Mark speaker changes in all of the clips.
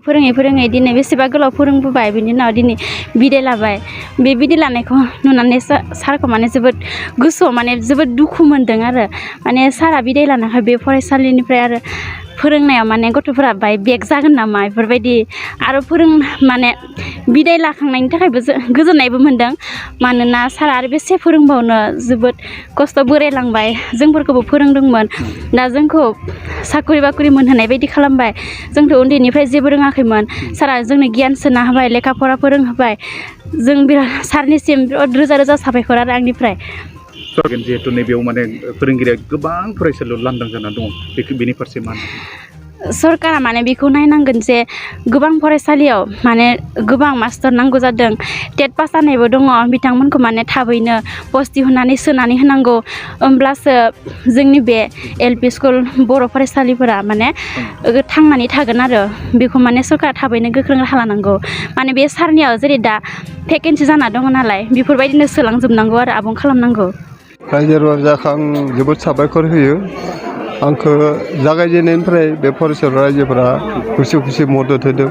Speaker 1: फोरोङै दिनै बेसेबा गोलाव फोरोंबोबाय बिनि उनाव दिनै बिदाय लाबाय बे बिदाय लानायखौ नुनानै सारखौ माने जोबोद गोसोआव माने जोबोद दुखु मोनदों आरो माने सारा बिदाय लानानै बे फरायसालिनिफ्राय आरो फोरोंनायाव माने गथ'फोरा बाय बेक जागोन नामा बेफोरबायदि आरो माने बिदाय लाखांनायनि थाखायबो गोजोननायबो मोनदों मानोना सारा आरो बेसे फोरोंबावनो जोबोद खस्थ' बोरायलांबाय जोंफोरखौबो फोरोंदोंमोन दा जोंखौ साख्रि बाख्रि मोनहोनाय बायदि खालामबाय जोंथ' उन्दैनिफ्राय जेबो रोङाखैमोन सारा जोंनो गियान सोना होबाय लेखा फरा फोरोंहोबाय जों बिराद सारनिसिम बिराद रोजा रोजा साबायखर आरो आंनिफ्राय
Speaker 2: जिहेतु नैबेयाव माने फोरोंगिरिया गोबां फरायसालियाव लांदां जाना दङ बेनि फारसे मा
Speaker 1: सरकारा माने बेखौ नायनांगोन जे गोबां फरायसालियाव माने गोबां मास्टार नांगौ जादों टेट पास जानायबो दङ बिथांमोनखौ माने थाबैनो पस्ट दिहुननानै सोनानै होनांगौ होमब्लासो जोंनि बे एलपि स्कुल बर' फरायसालिफोरा माने थांनानै थागोन आरो बेखौ माने सरकारा थाबैनो गोख्रों राहा लानांगौ माने बे सारनियाव जेरै दा भेकेन्सि जाना दङ नालाय बेफोरबायदिनो सोलांजोबनांगौ आरो आबुं खालामनांगौ
Speaker 3: रायजो राजाखौ आं जोबोद साबायखर होयो आंखौ जागायजेननायनिफ्राय बे फरायसालि रायजोफोरा खुसि मदद होदों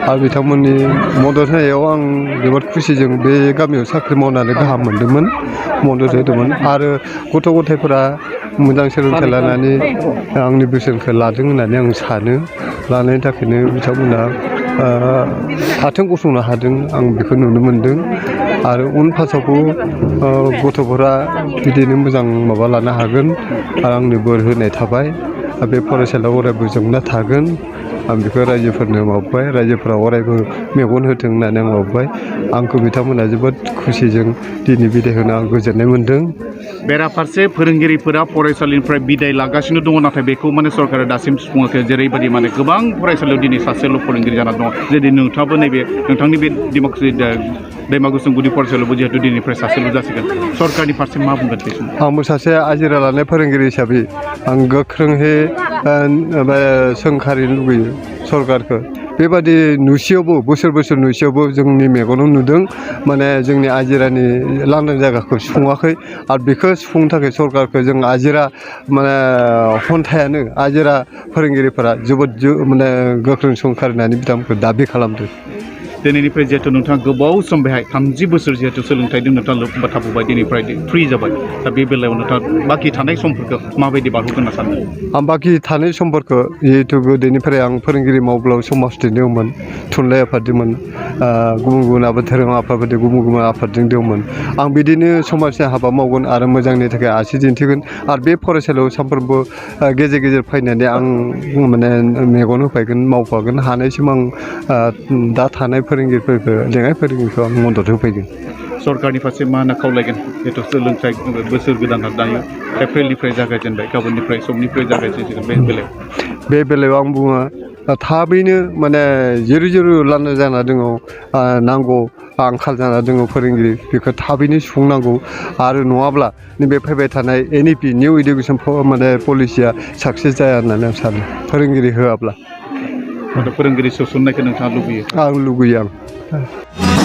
Speaker 3: आरो बिथांमोननि मदद होनायाव आं जोबोद खुसिजों बे गामियाव साख्रि मावनानै गाहाम मोन्दोंमोन मदद होदोंमोन आरो गथ' गथायफोरा मोजां सोलोंथाइ लानानै आंनि बोसोनखौ लादों होननानै आं सानो लानायनि थाखायनो बिथांमोना आथिं गसंनो हादों आं बेखौ नुनो मोन्दों आरो उन फासावबो गथ'फोरा बिदिनो मोजां माबा लानो हागोन आरो आंनो बोर होनाय थाबाय बे फरायसालियाव अरायबो जोंना थागोन आं बेखौ रायजोफोरनो मावबाय रायजोफोरा अरायबो मेगन होथों होननानै आं मावबाय आंखौ बिथांमोना जोबोद खुसिजों दिनै बिदाय होनो आं गोजोननाय मोन्दों
Speaker 2: बेराफारसे फोरोंगिरिफोरा फरायसालिनिफ्राय बिदाय लागासिनो दङ नाथाय बेखौ माने सरकारा दासिम सुफुङाखै जेरैबायदि माने गोबां फरायसालियाव दिनै सासेल' फोरोंगिरि जाना दङ जेरै नोंथाङाबो नोंथांनि बे डेम'क्रेसि दैमागुसुं गुदि फरायसालियावबो जिहेतु दिनैनिफ्राय सासेल' जासिगोन सरकारनि फारसे मा बुंगोन बे समाव
Speaker 3: आंबो सासे आजिरा लानाय फोरोंगिरि हिसाबै आं गोख्रोंहै सोंखारिनो लुगैयो सरकारखौ बेबादि नुसेयावबो बोसोर नुसेयावबो जोंनि मेगनाव नुदों माने जोंनि आजिरानि लांदां जायगाखौ सुफुङाखै आरो बेखौ सुफुंनो थाखाय सरकारखौ जों आजिरा माने खन्थायानो आजिरा फोरोंगिरिफोरा जोबोद माने गोख्रों सोंखारिनानै बिथांमोनखौ दाबि खालामदों
Speaker 2: दिनैनिफ्राय जिहेतु नोंथाङा गोबाव सम बेहाय 30 बोसोर जिहेतु सोलोंथाइजों नोंथाङा लोब्बा थाबोबाय दिनैफ्राय फ्रि जाबाय दा बे बेलायाव नोंथाङा बाखि थानाय समफोरखौ माबायदि बारहोगोन होनना सानो
Speaker 3: आं बाखि थानाय समफोरखौ जिहेतु गोदोनिफ्राय आं फोरोंगिरि मावब्लाबो समाज दैदोंमोन थुनलाइ आफादजोंमोन गुबुन धोरोम आफादफोरजों गुबुन आफादजों दंमोन आं बिदिनो समाजनि हाबा मावगोन आरो मोजांनि थाखाय आसि दिन्थिगोन आरो बे फरायसालियाव सानफ्रोमबो गेजेर फैनानै आं माने मेगन होफैगोन मावफागोन हानायसिम आं दा थानाय फोरोंगिरिफोरखौ लेङाइ फोरोंगिरिखौ आं मदद होफैगोन
Speaker 2: सरकारनि फारसे मा होनना खावलायगोन जिहेतु सोलोंथाइ बोसोर गोदान दायो एप्रिलनिफ्राय जागायजेनबाय गाबोननिफ्राय समनिफ्राय जागायजेनसिगोन बे बेलायाव
Speaker 3: आं बुङो थाबैनो माने जेरै लांदां जाना दङ नांगौ आंखाल जाना दङ फोरोंगिरि बेखौ थाबैनो सुफुंनांगौ आरो नङाब्ला नैबे फैबाय थानाय NEP निउ इडुकेसन माने पलिसिया साक्सेस जाया होननानै आं सानो फोरोंगिरि होआब्ला
Speaker 2: फोरोंगिरि सोसननायखौ नोंथाङा लुबैयो
Speaker 3: आं लुबैयो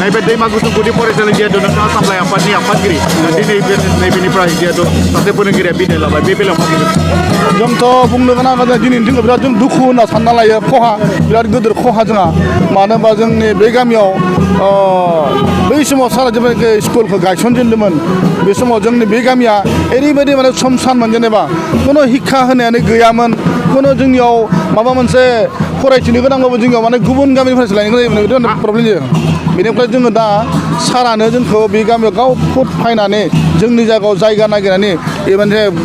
Speaker 2: नैबे दैमागुसुं गुदि फरायसालि जिहेतु नोंथाङा सामलाय आफादनि आफादगिरि दिनै नैबेनिफ्राय जिहेतु सासे फोरोंगिरिया बिदाय लाबाय बे बेलायाव मा बुंगोन
Speaker 4: जोंथ' बुंनो गोनां दिनैनि दिनाव बिराद जों दुखु होनना सानना लायो खहा बिराद गिदिर खहा जोंहा मानो होनबा जोंनि बे गामियाव बै समाव सारा जेब्लानाखि स्कुलखौ गायसनजेनदोंमोन बे समाव जोंनि बे गामिया ओरैबायदि माने समसानमोन जेनेबा खुनु शिक्षा होनायानो गैयामोन खुनु जोंनियाव माबा मोनसे फरायथिनो गोनांबाबो जोंनियाव माने गुबुन गामिनिफ्रायसो लायनो गोनां जायोमोन बिदि प्रब्लेम जायो बेनिफ्राय जोङो दा सारानो जोंखौ बे गामियाव गाव फुट फायनानै जोंनि जायगायाव जायगा नागिरनानै बे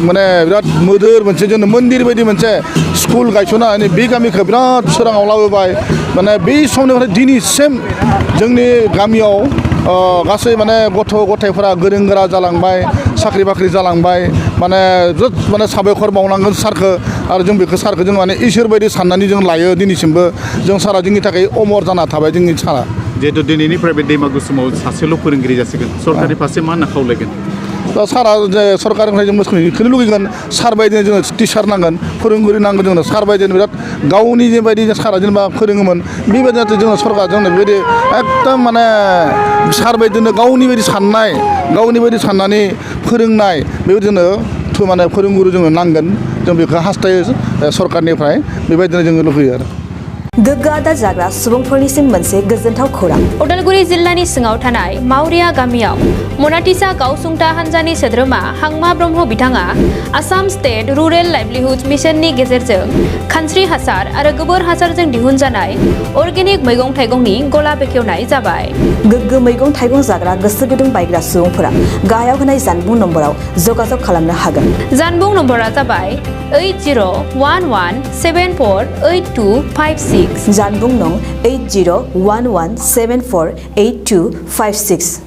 Speaker 4: माने बिराद मोदोर मोनसे जोंनो मन्दिर बायदि मोनसे स्कुल गायसननानै बे गामिखौ बिराद सोराङाव लाबोबाय माने बै समनिफ्राय दिनैसिम जोंनि गामियाव गासै माने गथ' गथायफोरा गोरों गोरा जालांबाय साख्रि बाख्रि जालांबाय माने जोबोद माने साबायखर बावनांगोन सारखौ आरो जों बेखौ सारखौ जों माने इसोर बायदि साननानै जों लायो दिनैसिमबो जों सारा जोंनि थाखाय अमर जाना थाबाय जोंनि सारा
Speaker 2: जिहेतु दिनैनिफ्राय बे दैमागुसुङाव सासेल' फोरोंगिरि जासिगोन सरकारनि फारसे मा होनना खावलायगोन
Speaker 4: दा सारा सरकारनिफ्राय जों बेखौनो लुगैगोन सार बायदिनो जोङो टिचार नांगोन फोरोंगिरि नांगोन जोंनो सार बायदिनो बिराद गावनि जेबायदि सारा जेनेबा फोरोङोमोन बेबायदिनो जोङो सरकार जोंनो बेबायदि एकदम माने सार बायदिनो गावनि बायदि साननाय गावनि बायदि साननानै फोरोंनाय बेबायदिनो माने फोरोंगुरु जोंनो नांगोन जों बेखौ हास्थायो सरकारनिफ्राय बेबायदिनो जोङो लुगैयो आरो
Speaker 5: गोग्गो आदार जाग्रा सुबुंफोरनिसिम मोनसे गोजोनथाव खौरां
Speaker 6: उदालगुरि जिल्लानि सिङाव थानाय मावरिया गामियाव मनाटिसा गावसुंथा हानजानि सोद्रोमा हांमा ब्रह्म बिथाङा आसाम स्टेट रुरेल लाइभलिहुड मिशननि गेजेरजों खानस्रि हासार आरो गोबोर हासारजों दिहुनजानाय अर्गेनिक मैगं थाइगंनि गला बेखेवनाय जाबाय।
Speaker 5: गोग्गो मैगं थाइगं जाग्रा गोसो गुदुं बायग्रा सुबुंफोरा गाहायाव होनाय जानबुं नम्बराव जगाजग खालामनो हागोन।
Speaker 6: जानबुं नम्बरा जाबाय 8011748256
Speaker 5: जानबुं नं 8011748256